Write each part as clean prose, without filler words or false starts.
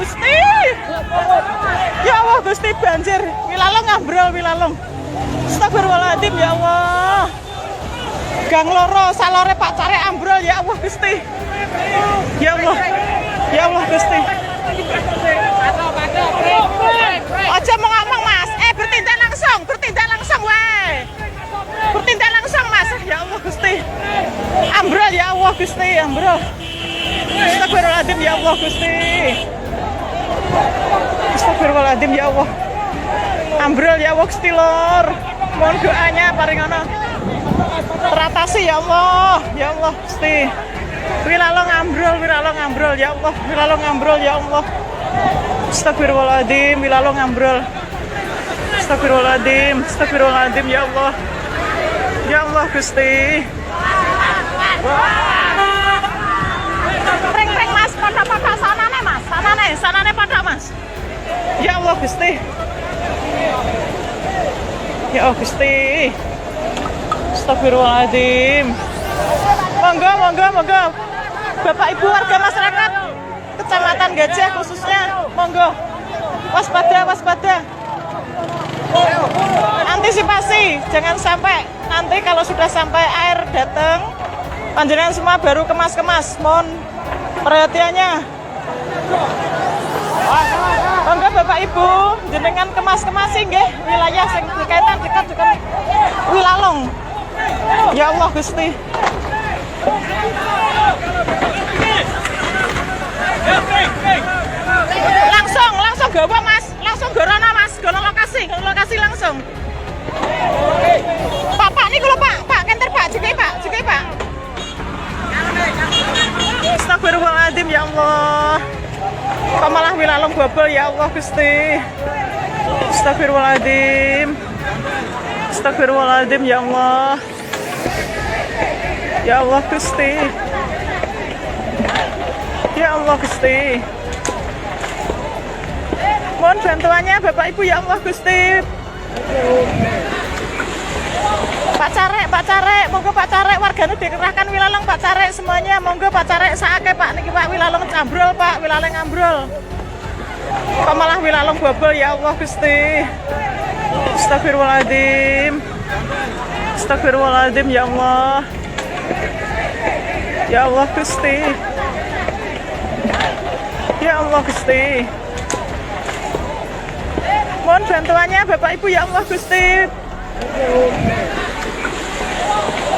Gusti. Ya Allah Gusti, banjir. Wilalung ambrol, Wilalung. Astagfirullahaladzim, ya Allah. Gang loro salore Pak Carek ambrol, ya Allah Gusti. Ya Allah. Ya Allah Gusti. Aja mau ngomong, Mas. Eh, bertindak langsung, bertindak langsung wae. Bertindak langsung, Mas. Ya Allah Gusti. Ambrol, ya Allah Gusti, ambrol. Astagfirullahaladzim, ya Allah Gusti. Astagfirullahaladzim, ya Allah. Ambrol, ya Allah Gusti, Lur. Mohon doanya paringono teratasi, ya Allah. Ya Allah Gusti. Wilalung ambrol, Wilalung ambrol, ya Allah. Wilalung ambrol, ya Allah. Astagfirullahaladzim, Wilalung ambrol. Astagfirullahaladzim, astagfirullahaladzim, ya Allah. Ya Allah Gusti. Pring-pring, Mas, pada-pada sanane, Mas, sanane, sanane pada, Mas. Ya Allah Gusti. Ya Allah Gusti. Astagfirullahaladzim. Monggo, monggo, monggo. Bapak Ibu warga masyarakat Kecamatan Gajah khususnya, monggo. Waspada, waspada. Antisipasi, jangan sampai nanti kalau sudah sampai air datang, panjenengan semua baru kemas-kemas. Mohon perhatiannya. Monggo Bapak Ibu, jenengan kemas-kemas nggih wilayah sing berkaitan dekat dengan Wilalung. Ya Allah Gusti. Langsung, langsung gawa, Mas, langsung gorono, Mas, gono lokasi, gono lokasi langsung. Pak, Pak, niku lho, Pak, Pak, kenter, Pak, jukai, Pak, jukai, Pak. Astagfirullahaladzim, ya Allah. Kok malah Wilalung bobol, ya Allah Gusti. Astagfirullahaladzim. Astagfirullahaladzim, ya Allah. Ya Allah Gusti. Ya Allah Gusti. Mohon bantuannya, Bapak Ibu, ya Allah Gusti. Pak Carek, Pak Carek, monggo Pak Carek, wargane dikerahkan Wilalung, Pak Carek semuanya, monggo Pak Carek saake, Pak, niki, Pak, Wilalung ambrol, Pak, Wilalung ambrol. Kok malah Wilalung bobol, ya Allah Gusti. Astagfirullahaladzim. Astagfirullahaladzim, ya Allah. Ya Allah Gusti. Ya Allah Gusti. Mohon bantuannya, Bapak Ibu, ya Allah Gusti.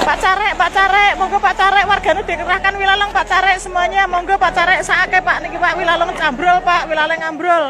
Pak Carek, Pak Carek, monggo Pak Carek, wargane dikerahkan Wilalung, Pak Carek semuanya, monggo Pak Carek saake, Pak, niki, Pak, Wilalung ambrol, Pak, Wilalung ambrol.